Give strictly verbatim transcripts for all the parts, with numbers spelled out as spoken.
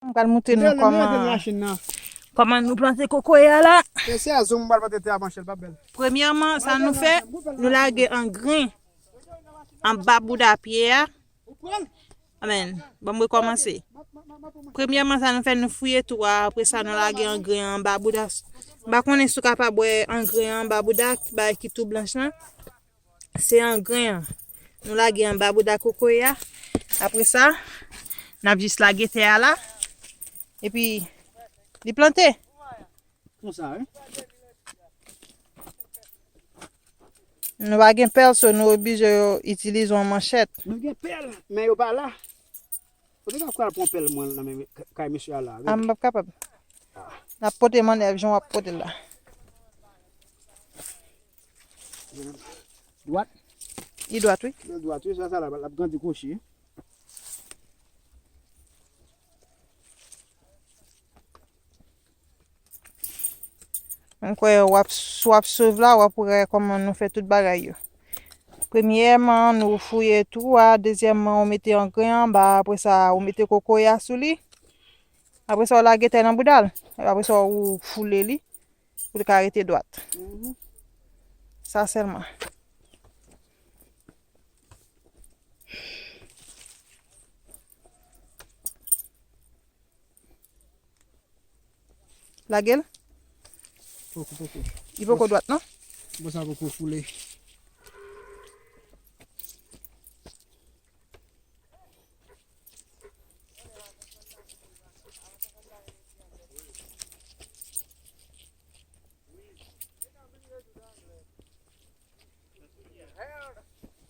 M pral montre nou kòman, kòman nou plante kokoye a la. E se a zo m pral plante tè a, manchè, l pa bèl. Premyèman, sa nou fè, nou lage angren anba bouda pye a. Amèn. Bon, m rekòmanse. Premyèman, sa nou fè, nou fouye twou a. Apre sa, nou lage angren anba bouda. M pa konnen si w kapab wè angren an anba bouda, bagay ki tou blanch lan. Se angren an. Nou lage anba bouda kokoye a. Apre sa, n ap jis lage tè a la. Epi, li plante. Konsa, wi. Nou pa gen pèl, so nou oblije itilize yon manchèt. Nou gen pèl, men yo pa la. Ou te ka pral pran pèl mwen nan men k-, kay mesye a la, wi. A, m p ap kapab. N ap pote mannèv jan w ap pote l la. Dwat. Li dwat, wi. Li dwat, wi. Sa, sa la, l ap grandi kwochi. M kwè w ap, si w ap swiv la, w ap wè kòman nou fè tout bagay yo. Premyèman, nou fouye twou a. Dezyèmman, ou mete angren anba. Apre sa, ou mete kokoye a sou li. Apre sa, ou lage tè nan bouda l. Apre sa, ou foule li pou li ka rete dwat. Mhm. Sa sèlman. Lage l. Poko, poko. Li poko dwat, non? Bon, sa poko foule.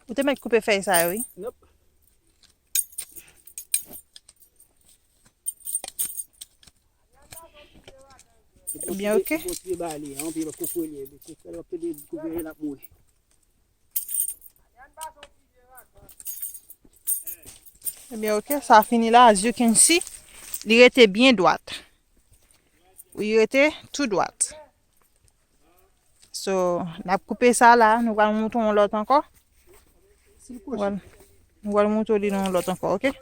Ou te mèt koupe fèy sa yo, wi. Nop. Ebyen, oke. Yon pye ba li, yon pye kokoye, kokoye l ap pede kokoye l ap mouri. Ebyen, oke, sa fini la, as you can see, li rete byen dwat. Li rete tou dwat. So, n ap koupe sa la, nou pral montre yon lòt ankò. Si l kwochi. Nou pral, nou pral montre li yon lòt ankò, oke?